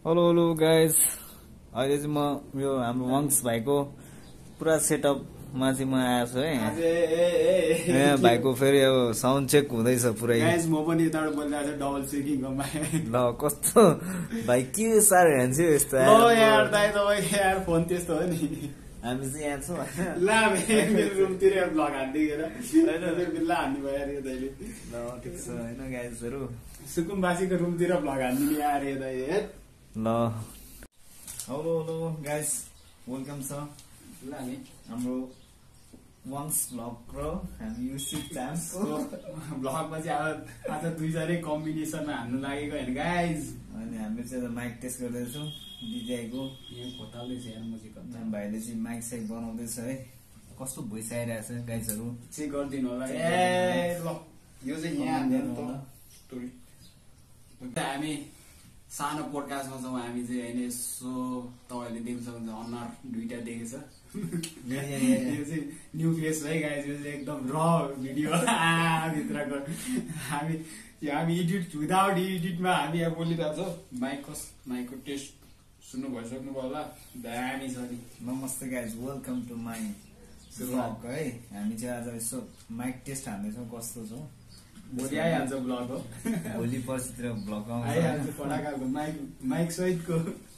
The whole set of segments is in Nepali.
हेलो हेलो गाइज, अहिले चाहिँ म यो हाम्रो वंश भाइको पुरा सेटअपमा चाहिँ म आएको छु है। यहाँ भाइको फेरि अब साउन्ड चेक हुँदैछ पुरै। गाइस म पनि यताबाट बोलिरहेको छु डबल स्विकिङमा। ल कस्तो भाइ के साह्रो हेर्छु यस्तो यार दाइ तपाईँ यार फोन त्यस्तो हो नि। हामी चाहिँ यहाँ छौँ ला मेरो रुमतिर ब्लग हानिदिएर बिल्ला हान्ने भयो यार यो दाइले। ल ठिक छ होइन गाइजहरू, सुकुम्बासीको रुमतिर ब्लग हानिदिने यार यो दाइ। ल हेलो हेलो गाइज, वेलकम छ ल नि हाम्रो वंश ब्लग र हामी युट्युब च्यानलको ब्लगमा चाहिँ आज दुईजनै कम्बिनेसनमा हान्नु लागेको होइन गाइज। अनि हामी चाहिँ माइक टेस्ट गर्दैछौँ डिजाईको। यहाँ खोटाल्दैछ यार मुजिक भाइले चाहिँ माइक साइक बनाउँदैछ है। कस्तो भोइस आइरहेछ गाइजहरू, चेक गरिदिनु होला। ए ल यो चाहिँ यहाँ हान्दैन त। हामी सानो पोडकास्टमा छौँ हामी चाहिँ होइन। यसो तपाईँहरूले देख्न सक्नुहुन्छ अनुहार दुईटा देखेछ। यो चाहिँ न्यू फेस है गाइस। यो चाहिँ एकदम र भिडियो भित्रको हामी एडिट विदाउट एडिटमा हामी यहाँ बोलिरहेको छौँ। माइकको टेस्ट सुन्नु भइसक्नु भयो होला। दामी छ नि। नमस्ते guys, welcome to my blog है। हामी चाहिँ आज यसो माइक टेस्ट हान्दैछौँ कस्तो छ। भोलि आइहाल्छ ब्लग हो। भोलि पर्सितिर ब्लग आइहाल्छ पटाकाको माइक सहितको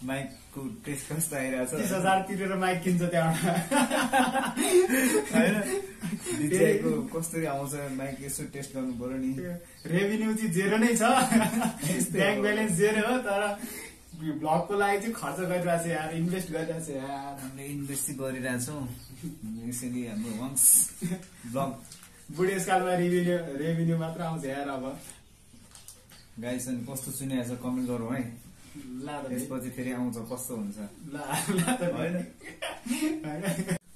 माइकको टेस्ट कस्तो आइरहेछ। 30,000 तिरेर माइक किन्छ त्यहाँबाट होइन। डिजाईको कसरी आउँछ माइक यसो टेस्ट गर्नु पर्यो नि। रेभिन्यू चाहिँ जेरो नै छ, ब्याङ्क ब्यालेन्स जेरो हो। तर ब्लगको लागि चाहिँ खर्च गरिरहेको छ यार, इन्भेस्ट गरिरहेको छ यार। हामीले इन्भेस्ट गरिरहेछौँ यसरी हाम्रो वंश ब्लग। बुढेसकालमा रेभिन्यू मात्र आउँछ यार। अब गाइस अनि कस्तो सुनिरहेछ कमेन्ट गरौँ है। ला त्यसपछि फेरि आउँछ कस्तो हुन्छ। होइन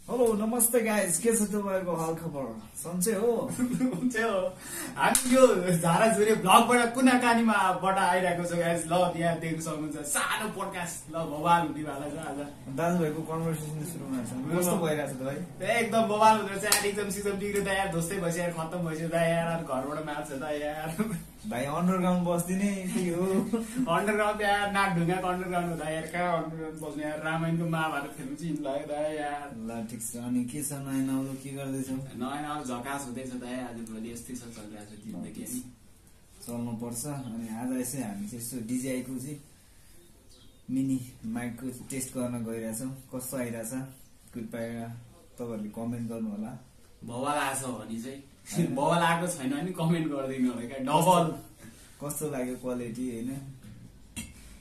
हेलो नमस्ते गाइस, के छ तपाईँको हाल खबर? सन्चै हो? हुन्छ हो। हामी यो झाराझुरी ब्लगबाट कुनाकानीमाबाट आइरहेको छ गाइस। ल यहाँ देख्न सक्नुहुन्छ सानो पोडकास्ट। ल बवाल हुनेवाला छ आज। दाजुभाइको कन्भर्सेसन सुरु हुन्छ। कस्तो भइरहेछ त भाइ? एकदम बवाल हुँदो रहेछ यार। एकदम सिस्टम बिग्रियो त यार। धोस्तै भइसक्यो यार, खत्तम भइसक्यो त यार। घरबाट मार्छ त यार। भाइ अन्डरग्राउन्ड बस्दिने के हो? अन्डरग्राउन्ड यार, नागढुङ्गाको अन्डरग्राउन्ड हुँदा यार कहाँ अन्डरग्राउन्ड बस्ने यार। रामायणको महाभारत खेल्नु चाहिँ लाग्यो त यार। ल ठिक छ। अनि के छ नयाँ नौलो, के गर्दैछौ? नयाँ नयाँ झकास हुँदैछ त यार। आज भोलि यस्तै छ चलिरहेको छ जिन्दगी नि। चल्नु पर्छ। अनि आज यसै हामी चाहिँ यसो डिजाईको चाहिँ मिनी माइकको टेस्ट गर्न गइरहेछौँ। कस्तो आइरहेछ कृपया तपाईँहरूले कमेन्ट गर्नु होला। बवाल आएको छ भने चाहिँ बवाल आएको छैन भने कमेन्ट गरिदिनु होला क्या। डबल कस्तो लाग्यो क्वालिटी होइन?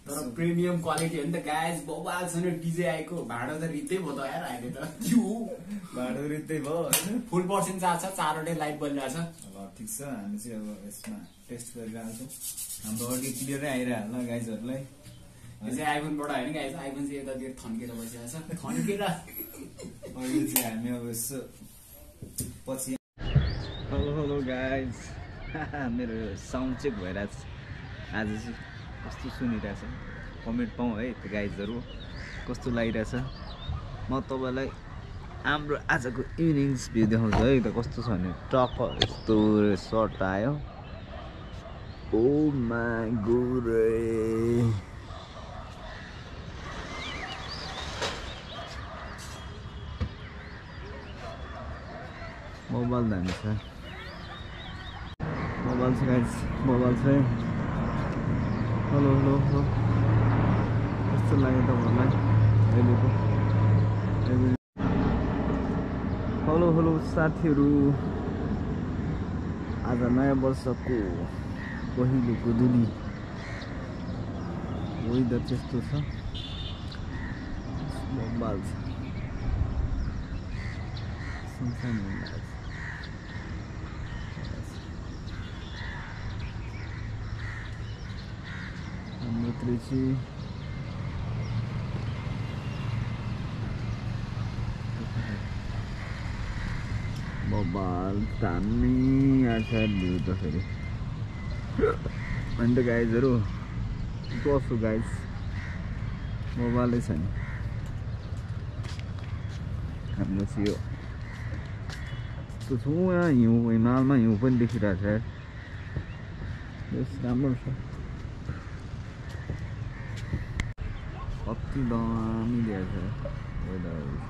तर प्रिमियम क्वालिटी हो नि त गाइस। बवाल छैन डिजे आएको। भाडा त रित्तै भयो त यार अहिले त। भाडो रित्तै भयो होइन? फुल पर्सेन्ट चार्ज छ, 4वटै लाइट बलिरहेको छ। ल ठिक छ। हामी चाहिँ अब यसमा टेस्ट गरिरहेको छौँ। हाम्रो अडियो क्लियरै आइरहेको होला गाइजहरूलाई। यो चाहिँ आइफोनबाट होइन गाइस। आइफोन चाहिँ यतातिर थन्केर बसिरहेको छ। थन्केर अहिले चाहिँ हामी अब यसो पछि। हेलो हेलो गाइज, मेरो साउन्ड चेक भइरहेछ आज चाहिँ। कस्तो सुनिरहेछ कमेन्ट पाऊँ है त गाइजहरू, कस्तो लागिरहेछ। म तपाईँलाई हाम्रो आजको इभिनिङ्स भ्यू देखाउँछु है त। कस्तो छ भने टक्क यस्तो सर्ट आयो। ओ माई गॉड, मोबाइल दामी छ। मोबाइल छ गाइज, मोबाइल छ है। हेलो हेलो हेलो, कस्तो लाग्यो तपाईँहरूलाई अहिलेको? हेलो हेलो साथीहरू, आज नयाँ वर्षको पहिलोको दुली वेदर त्यस्तो छ। मोबाइल छ सँगसँगै मोबाइल छ। भित्र चाहिँ मोबाइल तान्ने आँट भ्यू त फेरि। अनि त गाइजहरू कसो गाइज, मोबाइलै छ नि हाम्रो चाहिँ। यो छौँ यहाँ हिउँ, हिमालमा हिउँ पनि देखिरहेको छ यार। यस राम्रो छ। कति दामी दिएको छ वेदर